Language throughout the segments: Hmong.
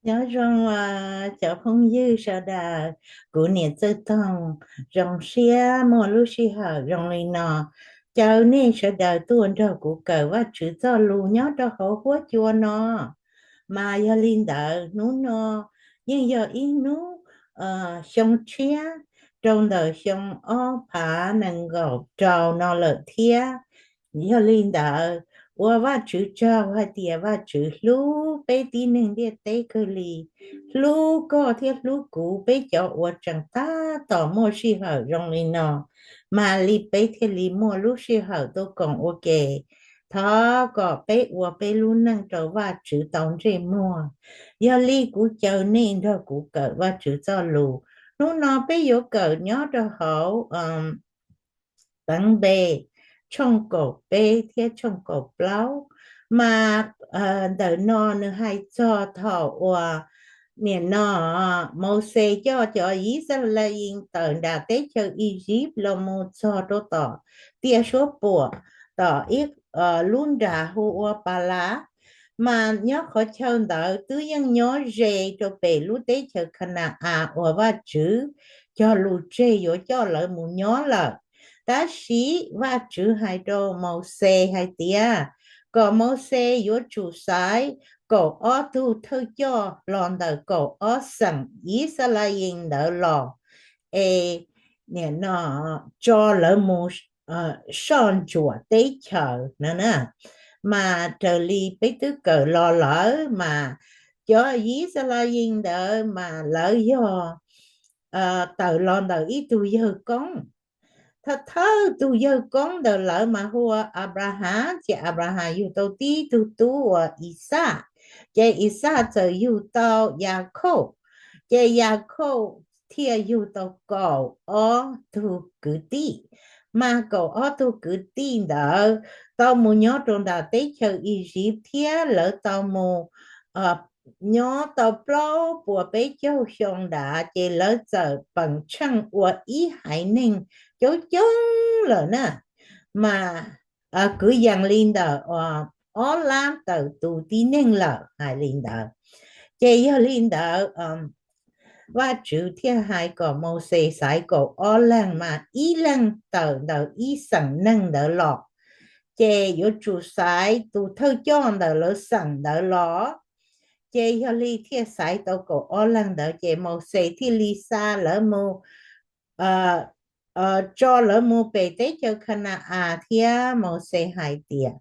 Nyob zoo cov phooj ywg sawv daws, kuv niam Txawj Toog zoo siab muaj lub sij hawm zoo li no caw nej sawv daws tuaj nrog kuv kawm Vajtswv txoj lus nyob rau hauv huab cua no. Mas yog li ntawd hnub no yeej yog ib hnub xyoo tshiab rau ntawm xyoo ob phav nees nkaum rau no lawm thiab. Yog li ntawd, ua Vajtswv tsaug hais tias Vajtswv hlub peb tib neeg ntiaj teb kawg li. Hlub koj thiab hlub kuv, peb cov uas tseem tab tom muaj sij hawm zoo li no, mas li peb thiaj li muaj lub sij hawm tuaj koom ua ke. Thov kom peb ua peb lub neej rau Vajtswv tau ntsej muag. Yog li kuv caw nej nrog kuv kawm Vajtswv txoj lus. Hnub no peb yuav kawm nyob rau hauv Teev Npe tshooj kaum peb thiab tshooj kaum plaub. Mas ntawm no nws hais txog thaum uas nim no Mauxes coj cov Yixalayees tawm nram teb chaws Iziv los mus txog rau tom tiaj suab puam, tom ib lub nram hu ua Palas. Mas nyob qhov chaw ntawd twb yeej nyob ze rau pem lub teb chaws Khana-as uas Vajtswv cog lus tseg yuav coj lawv mus nyob lawm. Tab sis Vajtswv hais rau Mauxes hais tias kom Mauxes yuav tsum xaiv kaum ob tug thawj coj los ntawm kaum ob xeem Yixalayees ntawd los, es nim no tso lawv mus soj ntsuam teb chaws no na. Mas raws li peb twb kawm los lawm mas cov Yixalayees ntawd mas lawv yog tawm los ntawm ib tug yawg koob. Thawj thawj tug yawg koob ntawm lawv mas hu ua Anplahas, ces Anplahas yug tau tib tug tub ua Ixaj, ces Ixaj txawm yug tau Yakhauj, ces Yakhauj thiaj yug tau kaum ob tug kwv tij. Mas kaum ob tug kwv tij ntawd tau mus nyob rau nram teb chaws Iziv thiab lawv tau mus nyob tau plaub puas peb caug xyoo nrad, ces lawv txawm peem tsheej ua ib haiv neeg coob coob lawm na. Mas kwv yees li ntawm ob lab tawm tus tib neeg lawm hais li ntawd. Ces yog li ntawd Vajtswv thiaj hais kom Mauxes xaiv kaum ob leeg mas ib leeg tawm ntawm ib xeem neeg ntawd los, ces yuav tsum xaiv tus thawj coj ntawm lawv xeem ntawd los. Ces yog li thiaj xaiv tau kaum ob leeg ntawd, ces Mauxes thiaj li xa lawv mus, tso lawv mus pem teb chaws Khana-as thiab Mauxes hais tias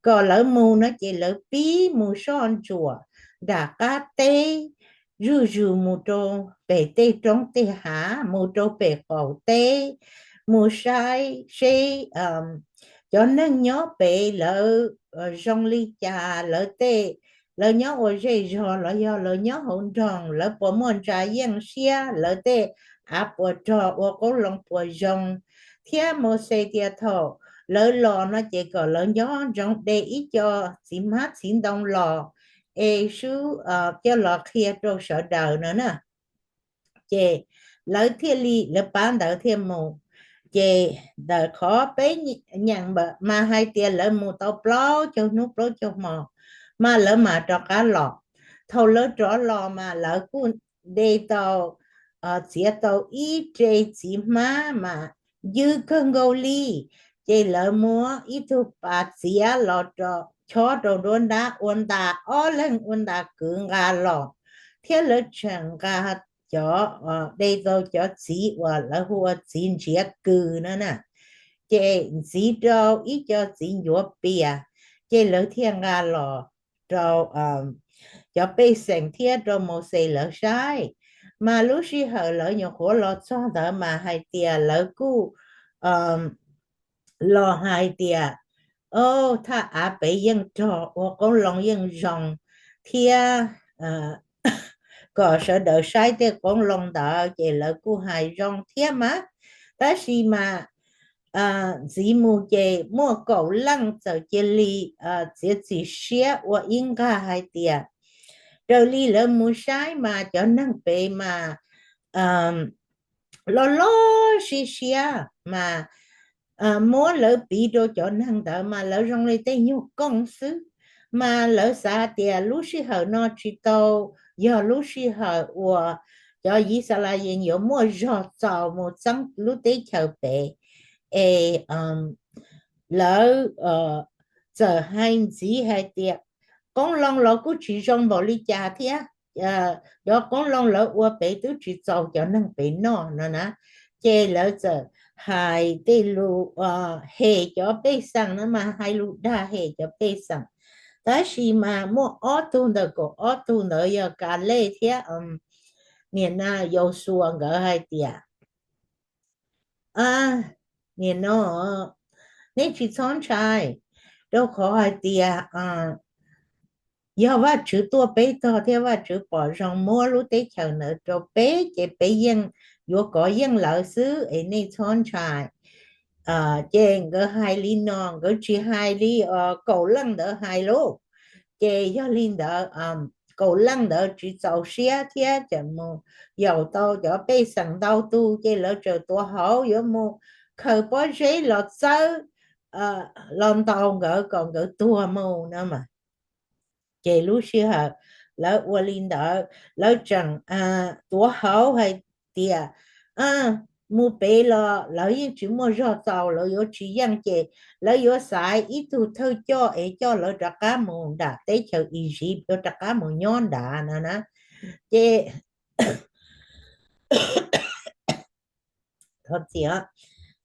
kom lawv mus no ces lawv pib mus soj ntsuam nram qab teb, zuj zus mus rau pem tej roob tej hav, mus rau pem qaum teb, mus saib seb cov neeg nyob pem lawv zoo li cas, lawv tej, lawv nyob ua zej zog los yog lawv nyob hauv nroog, lawv puas muaj ntsa yeej siab, lawv tej av puas rog, ua qoob loo puas zoo. Thiab Mauxes tias thaum lawv los no ces kom lawv nco ntsoov de ib co txiv hmab txiv ntoo los, es sub coj los qhia rau sawv daws no na. Ces lawv thiaj li, lawv pab ntawd thiaj mus. Ces ntawm qhov peb nyeem mas hais tias lawv mus tau plaub caug hnub plaub caug hmo, mas lawv mam rov qab los. Thaum lawv rov los mas lawv kuj de tau, txiav tau ib re txiv hmab mas ncw kawg nkaus li. Ces lawv muab ib tug pas txiav los chob rau nruab nrab ua ntas, ob leeg ua ntas kwv nqa los, thiab lawv tseem nqa cov, de tau cov txiv uas lawv hu ua txiv ntsiav kws no na, ces ntxiv rau ib co txiv ncuav pias, ces lawv thiaj nqa los rau cov pej xeem thiab rau Mauxes lawv saib. Mas lub sij hawm lawv nyuam qhuav los txog ntawd mas hais tias lawv kuj los hais tias, o, thaj av pem yeej rog, ua qoob loo yeej zoo, thiab kom sawv daws saib tej qoob loo ntawd, ces lawv kuj hais zoo thiab mas. Tab sis mas ntxiv mus ces muaj kaum leej txawm cia li txiav txim siab ua ib nqag hais tias raws li lawv mus saib mas cov neeg pem mas loj loj siab siab mas muab lawv piv rau cov neeg ntawd mas lawv zoo li tej nyuag kooj xwb. Mas lawv xav tias lub sij hawm no tsis tau yog lub sij hawm uas cov Yixalayees yuav muaj zog txaus mus txeeb lub teb chaws pem, es lawv txawm hais ntxiv hais tias qoob loo los kuj tsis zoo npaum li cas thiab, cov qoob loo lawv ua pem twb tsis txaus cov neeg pem noj no na. Ces lawv txawm hais tej lus hem cov pej xeem na, mas hais lus dag hem cov pej xeem. Tab sis mas muaj ob tug ntawm kaum ob tug ntawd yog Kalej thiab nim no Yausuas nkawd hais tias, nim no nej tsis txhob ntshai, rau qhov hais tias yog Vajtswv tuaj peb tog thiab Vajtswv pom zoo muab lub teb chaws ntawd rau peb ces peb yeej yuav kov yeej lawv xwb es nej txhob ntshai. Ces nkawd hais li no, nkawd tsis hais li kaum leej ntawd hais lauj. Ces yog li ntawd, kaum leej ntawd tsis txaus siab thiab tseem mus yaum tau cov pej xeem ntau tus, ces lawv txawm tuav hauv yuav mus khaws pob zeb los txawb, los ntaus nkawd kom nkawd tuag mus no mas. Ces lub sij hawm lawv ua li ntawd, lawv tseem tuav hauv hais tias mus pem los lawv yeej tsis muaj zog txaus, lawv yuav tsis yeej, ces lawv yuav xaiv ib tug thawj coj es coj lawv rov qab mus nram teb chaws Iziv, yuav rov qab mus nyob nrad no na. Ces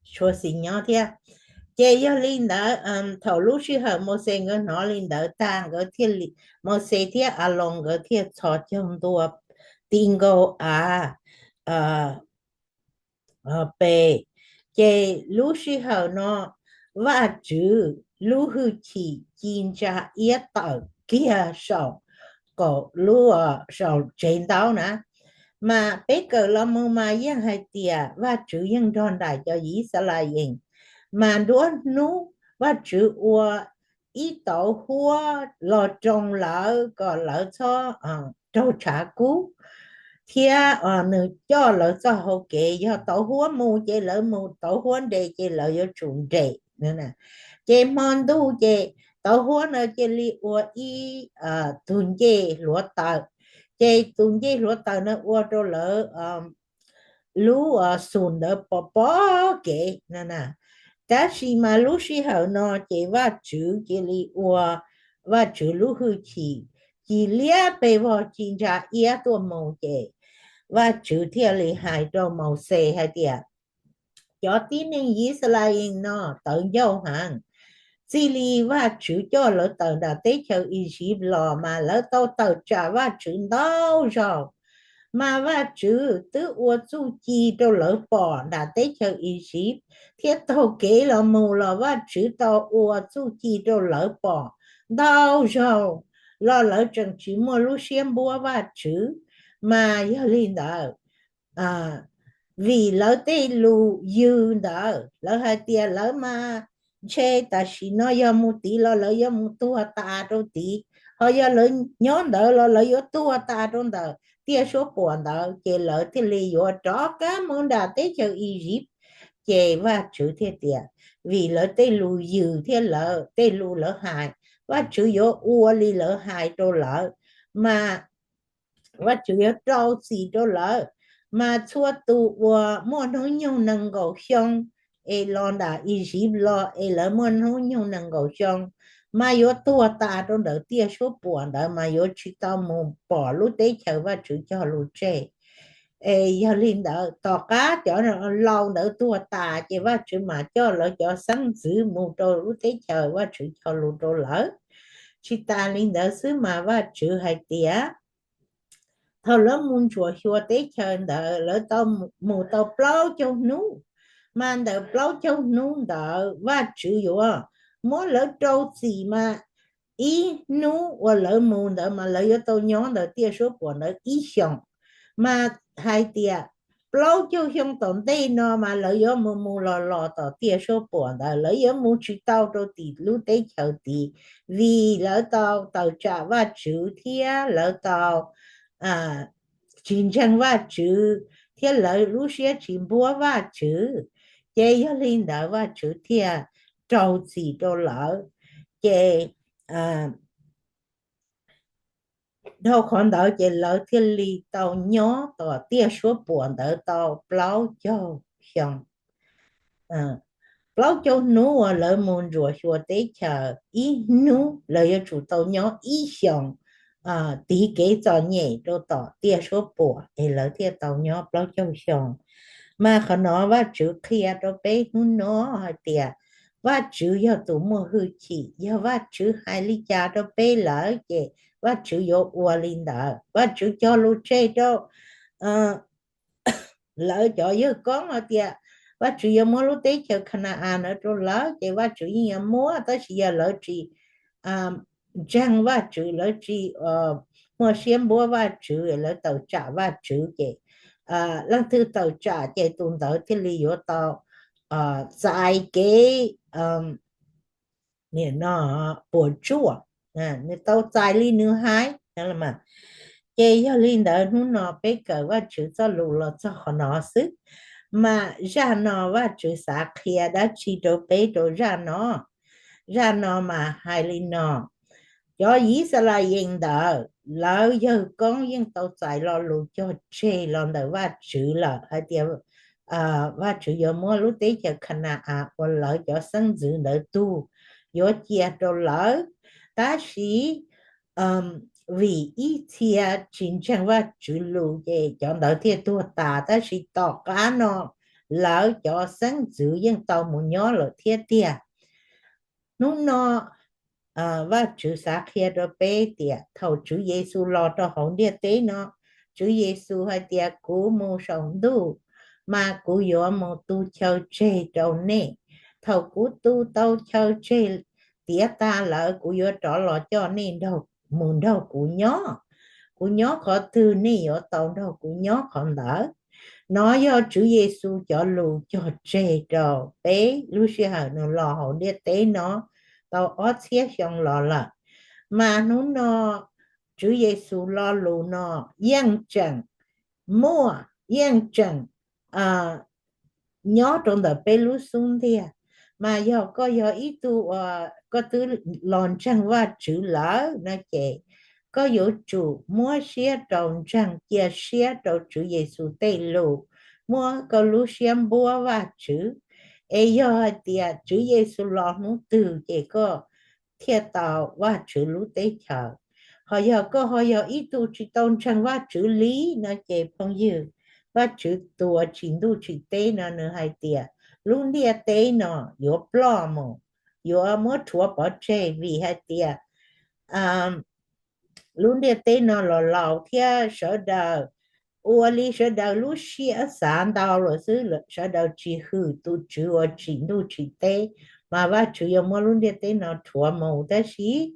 txhua xis nyob thiab. Ces yog li ntawd, thaum lub sij hawm Mauxes nkawd hnov li ntawd tag, nkawd thiaj li, Mauxes thiab Aloos nkawd thiaj txhos caug ntua ti nkaus av pes. Ces lub sij hawm no Vajtswv lub hwj chim ci ntsa iab tawm kiag saum, saum tsev ntaub na. Mas peb kawm los mus mas yeej hais tias Vajtswv yeej nrog nraim cov Yixalayees, mas nruab hnub Vajtswv ua ib tauv huab los roo lawv kom lawv txhob raug tshav kub, thiab nws coj lawv txoj hau kev, yog tauv huab mus ces lawv mus, tauv huab nres ces lawv yuav tsum nres. Ces hmo ntuj ces tauv huab no cia li ua ib tug ncej hluav taws, ces tus ncej hluav taws no ua rau lawv lub xum ntawd pom pom kev no na. Tab sis mas lub sij hawm no ces Vajtswv cia li ua Vajtswv lub hwj chim ci liab pes vog ci ntsa iab tuaj mus, ces Vajtswv thiaj li hais rau Mauxes hais tias, cov tib neeg Yixalayees no tawv ncauj heev. Txij li Vajtswv coj lawv tawm nram teb chaws Iziv los mas lawv tau tawm tsam Vajtswv ntau zaus, mas Vajtswv twb ua txuj ci rau lawv pom nram teb chaws Iziv, thiab taug kev los mus los Vajtswv tau ua txuj ci rau lawv pom ntau zaus, los lawv tseem tsis muaj lub siab npuab Vajtswv. Mas yog li ntawd, vim lawv tej lus yws ntawd, lawv hais tias lawv mas ntshe tam sim no yog mus tid los lawv yuav mus tuag tas rau tid, ho yog lawv nyob ntawd los lawv yuav tuag tas rau ntawm tiaj suab puam ntawd, ces lawv thiaj li yuav rov qab mus nram teb chaws Iziv. Ces Vajtswv thiaj tias, vim lawv tej lus yws thiab lawv tej lus lawv hais, Vajtswv yuav ua li lawv hais rau lawv, mas Vajtswv yuav rau txim rau lawv. Mas txhua tus uas muaj hnub nyoog nees nkaum xyoo es los nram Iziv los es lawv muaj hnub nyoog nees nkaum xyoo, mas yuav tuag tas rau ntawm tiaj suab puam ntawd, mas yuav tsis tau mus pom lub teb chaws Vajtswv cog lus tseg. Es yog li ntawd, tom qab cov laus ntawd tuag tas, ces Vajtswv mas coj lawv cov xeeb ntxwv mus rau lub teb chaws Vajtswv cog lus rau lawv. Tsis tas li ntawd xwb mas Vajtswv hais tias, thaum lawv mus ntsuam xyuas teb chaws ntawd, lawv tau mus tau plaub caug hnub, mas ntawm plaub caug hnub ntawd Vajtswv yuav muab lawv rau txim mas ib hnub uas lawv mus ntawd mas lawv yuav tau nyob ntawm tiaj suab puam ntawd ib xyoos. Mas hais tias plaub caug xyoo tom ntej no mas lawv yuav mus mus los los tom tiaj suab puam ntawd, lawv yuav mus tsis tau rau tim lub teb chaws tid, vim lawv tau tawm tsam Vajtswv thiab lawv tau tsis ntseeg Vajtswv, thiab lawv lub siab tsis npuab Vajtswv. Ces yog li ntawd Vajtswv thiaj rau txim rau lawv. Ces Dhau qhov ntawd ces lawv thiaj li tau nyob tom tiaj suab puam ntawd tau plaub caug xyoo. Plaub caug hnub uas lawv mus ntsuas xyuas teb chaws, ib hnub lawv yuav tsum tau nyob ib xyoos tiv kev txom nyem rau tom tiaj suab puam es lawv thiaj tau nyob plaub caug xyoo. Mas qhov no Vajtswv qhia rau peb hnub no hais tias Vajtswv yog tus muaj hwj chim, yog Vajtswv hais li cas rau peb lawm ces Vajtswv yuav ua li ntawd. Vajtswv cog lus tseg rau lawv cov yawg koob hais tias Vajtswv yuav muab lub teb chaws Khana-as no rau lawv ces Vajtswv yeej yuav muab, tab sis yog lawv tsis ntseeg Vajtswv, lawv tsis muaj siab npuab Vajtswv, lawv tawm tsam Vajtswv ces leej twg tawm tsam ces tus ntawd thiaj li yuav tau txais kev, nim no, puas tsuaj, nws tau txais li nws hais. Ces yog li ntawd hnub no peb kawm Vajtswv txoj lus los txog qhov no xwb. Mas zaj no Vajtswv xav qhia dab tsi rau peb rau zaj no? Zaj no mas hais li no, cov Yixalayees ntawd lawv yawg koob yeej tau txais lo lus cog tseg los ntawm Vajtswv lawm hais tias Vajtswv yuav muab lub teb chaws Khana-as uas lawv cov xeeb ntxwv ntawd tug yuav cia rau lawv. Tab sis vim ib txhia tsis ntseeg Vajtswv lus ces cov ntawd thiaj tuag tas, tab sis tom qab no lawv cov xeeb ntxwv yeej tau mus nyob lawm thiab tiag. Hnub no Vajtswv xav qhia rau peb tias thaum Tswv Yexus los rau hauv ntiaj teb no, Tswv Yexus hais tias kuv mus saum ntuj, mas kuv yuav mus tu chaw tseg rau nej. Thaum kuv tu tau chaw tseg tiav tas lawm kuv yuav rov los coj nej mus nrog kuv nyob. Kuv nyob qhov twg nej yuav tau nrog kuv nyob qhov ntawd. No yog Tswv Yexus cov lus cog tseg rau peb lub sij hawm nws los hauv ntiaj teb no tau ob txhiab xyoo los lawm. Mas hnub no Tswv Yexus lo lus no yeej tseem muaj, yeej tseem nyob rau ntawm peb lub xub ntiag. Mas yog koj yog ib tug uas koj twb los ntseeg Vajtswv lawm no ces koj yuav tsum muab siab rau ntseeg, cia siab rau Tswv Yexus tej lus, muab koj lub siab npuab Vajtswv. Es yog hais tias Tswv Yexus los hnub twg ces koj thiaj tau Vajtswv lub teb chaws. Ho yog koj ho yog ib tug tsis tau ntseeg Vajtswv li no ces phooj ywg, Vajtswv tus uas tsim ntuj tsim teb no nws hais tias lub ntiaj teb no yuav ploj mus, yuav muab rhuav pov tseg vim hais tias lub ntiaj teb no los laus thiab sawv daws ua li sawv daws lub siab xav ntau lawm xwb, sawv daws tsis hwm tus Tswv uas tsim ntuj tsim teb, mas Vajtswv yuav muab lub ntiaj teb no rhuav mus. Tab sis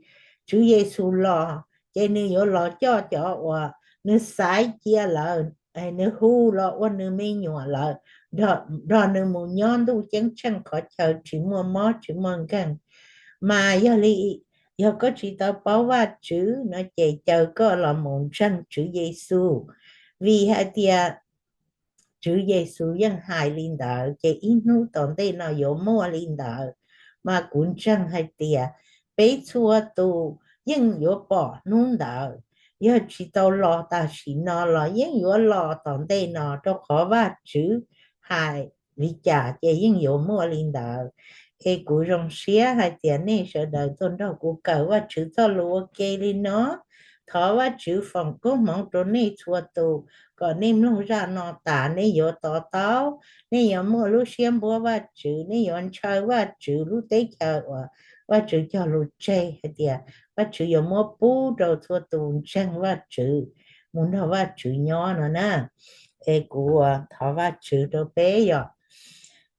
Tswv Yexus los ces nws yuav los coj cov uas nws xaiv cia lawm, nws hu los ua nws me nyuam lawm, nrog nws mus nyob ntuj ceeb tsheej qhov chaw tsis muaj mob tsis muaj nkeeg. Mas yog li, yog koj tsis tau paub Vajtswv no ces caw koj los mus ntseeg Tswv Yexus, vim hais tias Tswv Yexus yeej hais li ntawd ces ib hnub tom ntej no yuav muaj li ntawd. Mas kuv ntseeg hais tias peb txhua tus yeej yuav pom hnub ntawd, yog tsis tau los tam sim no los yeej yuav los tom ntej no, rau qhov Vajtswv hais li cas ces yeej yuav muaj li ntawd. Es kuv zoo siab hais tias nej sawv daws tuaj nrog kuv kawm Vajtswv txoj lus ua ke li no. Thov Vajtswv foom koob hmoov rau nej txhua tus kom nej mloog zaj no tas nej yuav to taub, nej yuav muaj lub siab npuab Vajtswv, nej yuav ntshaw Vajtswv lub teb chaws uas Vajtswv cog lus tseg hais tias Vajtswv yuav muab pub rau txhua tus ntseeg Vajtswv mus nrog Vajtswv nyob no na. Es kuv thov Vajtswv rau peb yog,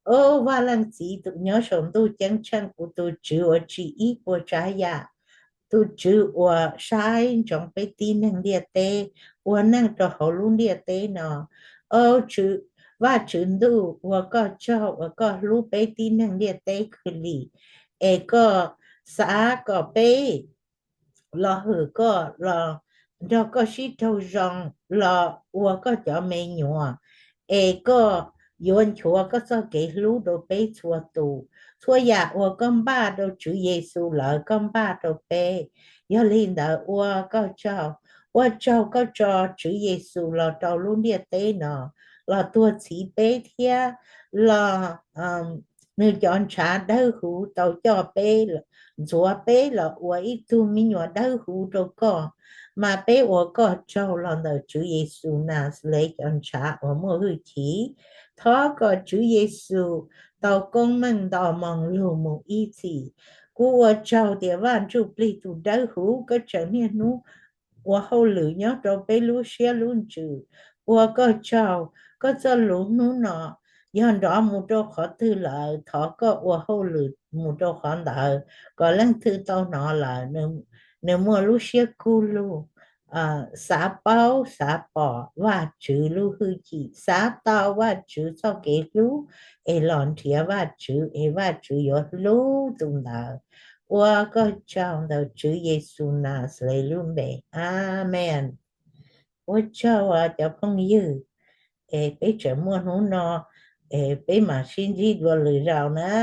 Au Vaj Leej Txiv tus nyob saum ntuj ceeb tsheej, kuv tus Tswv uas tsim ib puas tsav yam, tus Tswv uas saib ntsoov peb tib neeg ntiaj teb, ua neej rau hauv lub ntiaj teb no. Au Vajtswv ntuj, ua koj tsaug uas koj hlub peb tib neeg ntiaj teb khwv lim, es koj xav kom peb los hwm koj, los nrog koj sib raug zoo, los ua koj cov me nyuam, es koj yuav nchuav koj txoj kev hlub rau peb txhua tus. Txhua yam uas koj npaj rau Tswv Yexus lawm koj npaj rau peb. Yog li ntawd ua koj tsaug, Ua tsaug koj tso Tswv Yexus los rau lub ntiaj teb no, los tuag txhiv peb thiab los nws cov ntshav dawb huv tau coj peb, ntxuav peb los ua ib tug me nyuam dawb huv rau koj. Mas peb ua koj tsaug los ntawm Tswv Yexus Naxales cov ntshav uas muaj hwj chim. Thov kom Tswv Yexus tau koob meej nto moo lug mus ib txhis. Kuv ua tsaug tias Vaj Ntsujplig tus dawb huv, koj tseem niaj hnub ua hauj lwm nyob rau peb lub siab lub ntsws. Ua koj tsaug, koj txoj lus hnub no yog nrov mus rau qhov twg lawm, thov koj ua hauj lwm mus rau qhov ntawd, kom leej twg tau hnov lawm nws muaj lub siab kub lug, xav paub xav pom Vajtswv lub hwj chim, xav tau Vajtswv txoj kev hlub, es los nrhiav Vajtswv es Vajtswv yuav hlub tus ntawd. Ua koj tsaug ntawm Tswv Yexus Naxales lub npe, Amees. Ua tsaug cov phooj ywg, es peb tseem muaj hnub no, es peb mam sib ntsib dua lwm zaus na.